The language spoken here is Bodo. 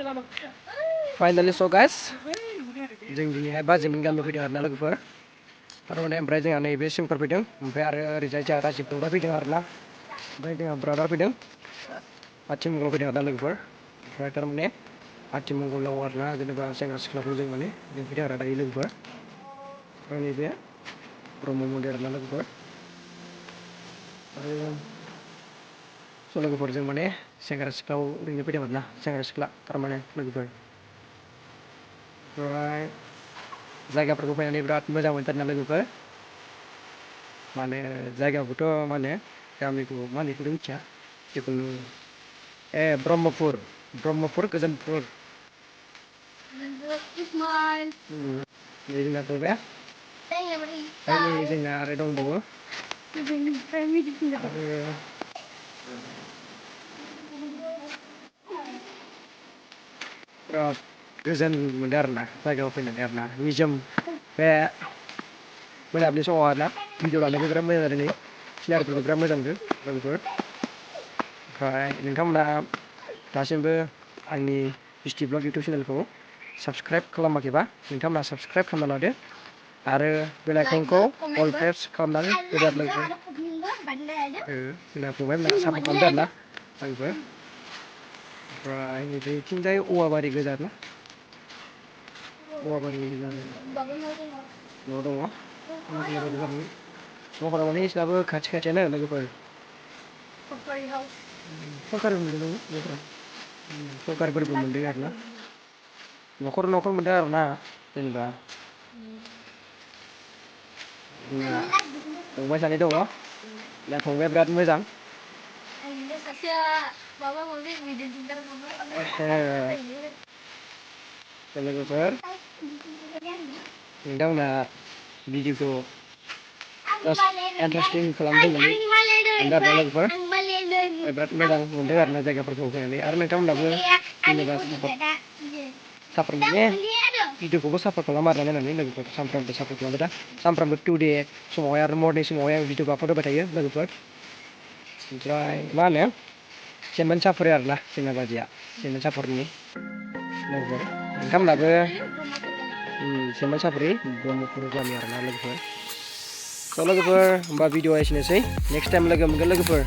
Finally, so guys, जों दिनैहाय बाजिमोन गामियाव फैदों आरोना लोगोफोर थारमाने ओमफ्राय जोंहा नैबे सिमफोर फैदों ओमफ्राय आरो ओरैजाय जोंहा राजिब दौरा फैदों आरोना ओमफ्राय जोंहा ब्रादार फैदों आथिमंगलाव फैदों आरोना लोगोफोर ओमफ्राय थारमाने आथिमंगलाव आरोना जेनेबा सेंग्रा सिख्लाखौ जों माने लिंफैदों आरो दायो लोगोफोर ओमफ्राय नैबे ब्रह्म मन्दिर आरोना लोगोफोर आरो लोगोफोर जों माने सेंग्रा सिख्लाखौ लिंनो फैदों आरोना सेंग्रा सिख्ला थारमाने लोगोफोर ओमफ्राय जायगाफोरखौ फैनानै बिराद मोजां मोनथारना लोगोफोर माने जायगाखौथ' मा होनो गामिखौ मा होनो बेखौथ' मिथिया जिखुनु ब्रह्मपुर गोजोनपुर जोंना फैबाय जोंना आरो दंबावो बिराद गोजोन मोनदों आरोना जायगायाव फैनानै आरोना निजोम बे मोनाबिलि समाव आरोना भिडिअ लानोबो बिराद मोजां जादों नै क्लियारफोरखौ बिराद मोजां नुदों लोगोफोर ओमफ्राय नोंथांमोना दासिमबो आंनि बिस्टि ब्लग इउटुब चेनेलखौ साबस्क्राइब खालामाखैबा नोंथांमोना साबस्क्राइब खालामना लादो आरो बेल आइकनखौ अल प्रेस खालामनानै होदो आरो लोगोफोर जोंना फंबायमोना सापर्ट खालामदो आरोना लोगोफोर ओमफ्राय नैबेथिंजाय औवा बारि गोजा आरोना औवा बारि गोजा न' दङ न'फोरा माने एसेबाबो खाथि खाथियानो लोगोफोर सरकारिबो मोनदों न'फोरा सरकारिफोरबो मोनदों आरोना न'खर मोनदों आरोना जेनेबा फंबाय सानै दङ दा फंबाया बिराद मोजां लोगोफोर नोंथांमोना भिडिअखौ इन्टारेस्टिं खालामदों होननानै लोगोफोर बिराद मोजां मोनदों आरोना जायगाफोरखौ फैनानै आरो नोंथांमोनाबो जेनेबा सापर्ट माने भिडिअखौबो सापर्ट खालामो आरोना नायनानै लोगोफोर सानफ्रामबो सापर्ट खालामो दा सानफ्रामबो टुडे समावहाय आरो मर्निं समावहाय आं भिडिअखौ आपल'ड होबाय थायो लोगोफोर ओमफ्राय मा होनो सेमोन साफरि आरोना जोंना बादिया सेमोन साफरिनि लोगोफोर नोंथांमोनाबो सेमोन साफरि ब्रह्मपुर गामि आरोना लोगोफोर स' लोगोफोर होमबा भिडिअआ एसेनोसै नेक्स्ट टाइम लोगो मोनगोन लोगोफोर